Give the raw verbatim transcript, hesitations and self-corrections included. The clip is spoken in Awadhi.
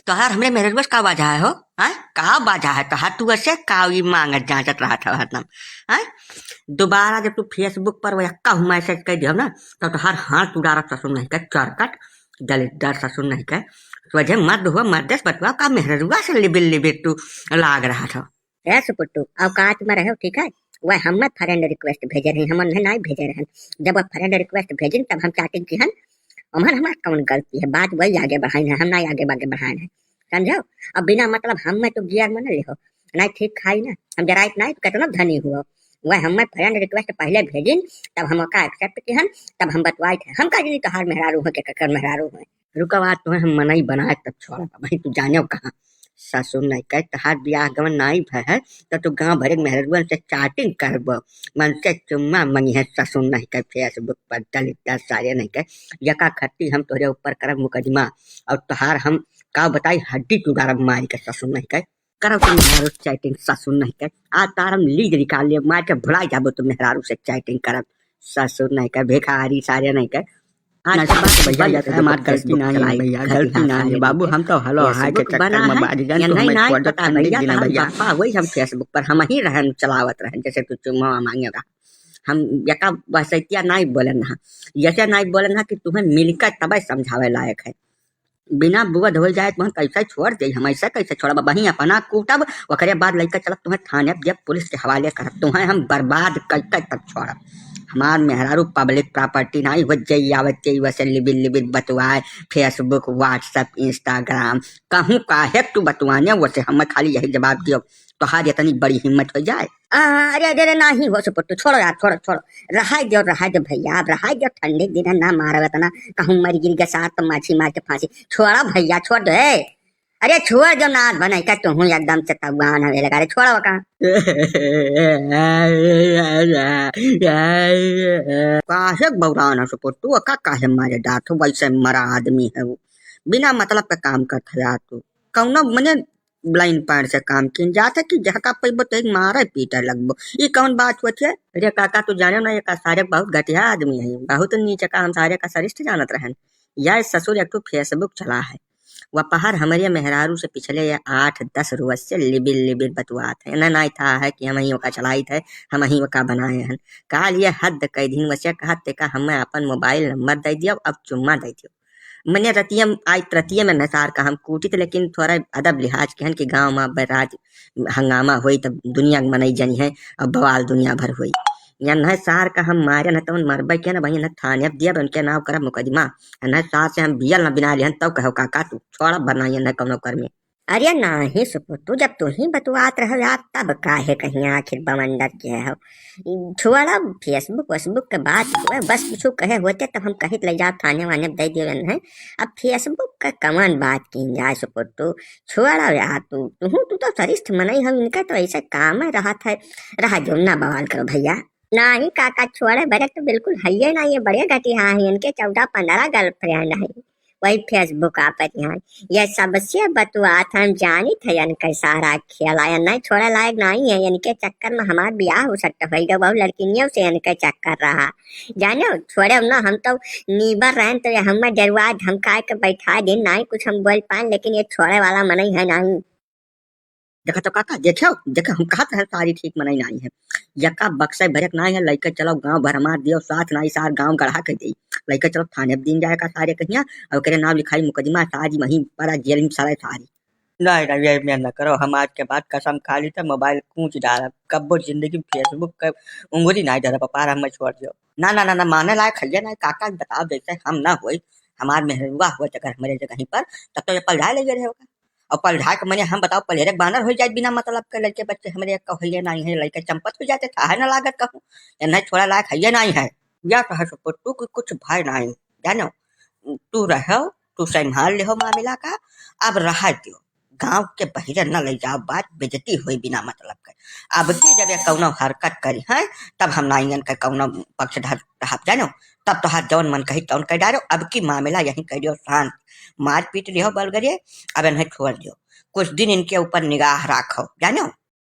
तोहार हमरे मेहररुआ से का बाझा है हो? हैं? का बाझा है तोहार? तू ऐसे का ई मांगत जांचत रहत हो हरदम? हैं? दोबारा जब तू Facebook पर वो यक्का हूँ message कर दियो ना, तो तोहार हाथ उड़ारब ससुर नहीं के, चरकट, दलिद्दर ससुर नहीं के। सोझे मर्द हुआ, मर्दे से बतुआ, का मेहररुआ से लिबिर लिबिर तू लाग रहत हो? ए सुपुट्टू, औकात में रहो, ठीक है? वह हमें friend request भेजे रही, हम उन्हें नहीं भेजे रहन। जब वह friend request भेजिन, तब हम chatting किहन। हमन हमार कौन गलती है? बात वही आगे बढ़ाइन है, हम नहीं आगे, आगे बढ़ाइन है, समझो? अब बिना मतलब हम में तो गियर में न लिहो, नहीं ठीक खाई ना, हम जराइत नहीं तो कितना धनी हुआ। वह हमें friend request पहले भेजिन, तब हम ओका accept किहन, तब हम बतवाइत है। हम का जनी तोहार मेहरारू है के ककर मेहरारू है। रुका बात, तुम्हें हम मनई बनाए तब छोड़ा, भाई तू जाने कहाँ। ससुर नहीं कहे, तोहार बियाह गवन नाई भय है, तो तू गांव भरे के मेहररुअन से chatting करबो, मन से चुम्मा मंगी है ससुर नहीं कहे, Facebook पर दलिद्दर सारे नहीं कहे, यका खट्टी हम तोहरे ऊपर करब मुकदमा, और तोहार हम का बताई हड्डी तू उड़ारब मारी के ससुर नहीं कहे, करब तुम मेहरारू से chatting ससुर नहीं कहे, आज तार हम लीज निकाल लिए, मार के भुला जाबो तुम मेहरारू से chatting करब। ससुर नहीं का भिखारी सारे नहीं का। आज नहीं, के बाद भैया, भैया, ये तो हमार गलती नहीं है भैया, गलती नहीं है बाबू, हम तो हेलो हाय के चक्कर में बाज गए, तो हमें छोड़ दो, ठंडी दिन है भैया। पापा, वही हम Facebook पर हम ही रहन चलावत रहन, जैसे तू चुम्मा मांगे रहा। हम यका वसैतिया नहीं बोलन रहा, यसे नहीं बोलन रहा कि तुम्हें मिलकर तब समझावे लायक है। बिना बोध हो जाए, तुहें कैसे छोड़ दे, हम ऐसे कैसे छोड़ब? वहीं अपना कूटब, ओकरे बाद लइका चलब तुहें थाने, जब पुलिस के हवाले करब, तुहें हम बर्बाद कइ कइ तब छोड़ब। हमार मेहरारू public property नहीं हो, जे आवत जे वैसे लिबिर लिबिर बतुआए, Facebook, WhatsApp, Instagram, कहूँ काहे तू बतुआने, वैसे हम खाली यही जवाब दियो, तोहार इतनी बड़ी हिम्मत हो जाए। आ, अरे, अरे, अरे, नाही हो सुपुट्टू, छोड़ो यार, छोड़ो, छोड़ो। रहाई दो, रहाई दो भैया, अब रहाई दो, ठंडी के दिन है, ना मारो इतना, कहूँ मर गिर गया सार तो माछी मार के फांसी। छोड़ो भैया, छोड़ दो, ए। अरे, छोड़ दो ना, बने का तुहूँ एकदम चतवान हवे लगा रे, छोड़ो का। काहे बौरान हो सुपुट्टू, का काहे मारे डांट हो, वैसे मरा आदमी है वो, बिना मतलब का काम करत है यार तू। कौनो मने blind पैर से काम किन जात है कि जहका पैबो तो एक मारे पीटे लगबो। ई कौन बात होत है? अरे काका, तू जाने ना, ये का सारे बहुत घटिया आदमी है, बहुत नीचे का हम सारे का सरिष्ठ जानत रहन। यह ससुर एक ठो Facebook चला है, वह पहर हमरे मेहरारू से पिछले ये आठ दस रोज से लिबिर लिबिर बतुआत है। ना, ना था है कि हम ही ओका चलाइत है, हम ही ओका बनाए हन। काल ये हद कई दिन वसे कहत ते का हमें अपन mobile number दे दियो, अब चुम्मा दे दियो। मने रतिया में, आई रतिया में नसार का हम कूटित, लेकिन थोड़ा अदब लिहाज के हन कि गाँव में बैराज हंगामा होई तब दुनिया के मनई जनी है, अब बवाल दुनिया भर होई। या न सार का हम मारे न तवन मरबे के न भाई, न थाने अब दिया उनके नाव करब मुकदमा। न सार से हम बियल न बिना लिहन तब कहो काका तू छोड़ा, बना ये न कौनो कर में। अरे नाही सुपुट्टू, जब तू ही बतुआत रहो यार, तब काहे कहीं आखिर बवंडर के हो? ई छोड़ा Facebook, Facebook के बात हुए, बस कुछ कहे होते तब हम कहित ले जाओ थाने वाने दे दियो है। अब Facebook का कवन बात की जाए सुपुट्टू, छोड़ा यार तू, तू, तू तो सरिष्ठ मनई हो, इनका तो ऐसे काम है रहत है, रहा जो ना बवाल करो भैया। नाही काका, छोड़े बरे तो बिल्कुल हइये ना, ये बड़े घटिया है, इनके चौदह पन्द्रह girlfriend है, वही Facebook आप पर यहाँ। ये सबसे बतुआत हम जानित है, इनके सारा खेला, ये नहीं छोड़े लायक नहीं है, इनके चक्कर में हमार बियाह हो सकता है, बहुत लड़किनियों से इनके चक्कर रहा, जानो, छोड़े ना, हम तो नीबर रहन तो ये हमें डरवा धमका के बैठा दिन, नहीं कुछ हम बोल पाए, लेकिन ये छोड़े वाला मनई है नहीं। देखा तो काका, देखो, देखो, हम कहत रहे सारी ठीक मनई नाई है। यका बक्सा भरक नाई है, लइके चलो गांव भर मार दियो, साथ नाई सार गांव गढ़ा के देई। लइके चलो थाने दिन जाए का सारे कहिया, और ओकरे नाम लिखाई मुकदमा, सारी वहीं पर जेल में सारे सारी। नहीं, नहीं, ये मैं न करो, हम आज के बाद कसम खा ली तो mobile कूच डालब, कब्बो जिंदगी में Facebook के उंगली नहीं डालब, पार हमें छोड़ दियो। ना, ना, ना, ना, माने लायक है नहीं, काका बताओ, जैसे हम ना होई, हमार मेहरुआ होत अगर हमरे जगह पर, तब तो ये पलझाए लगे रहे होगा। और पलझाए के मने हम बताओ, पलहेरे के बानर हो जाए बिना मतलब के, लड़के बच्चे हमरे एक कहले नहीं है, लड़के चंपत हो जाते, था है ना लागत कहूँ, ये नहीं छोड़ा लायक है, ये नहीं है। या कहा सुपुट्टू कि कुछ भय नहीं, जानो, तू रहो, तू संभाल ले हो मामला का, अब रहा दियो, गांव के बहिरे न ले जाओ, बात बेइज्जती होई बिना मतलब के। अब की जब ये कौनो हरकत करी है, तब हम नाइयन के कौनो पक्षधर रहब, जानो, तब तोहार जौन मन कही तौन कह डारो। अब की मामला यहीं कह दियो शांत, मारपीट लियो बलगरे, अब इन्हें छोड़ दियो, कुछ दिन इनके ऊपर निगाह राखो, जानो।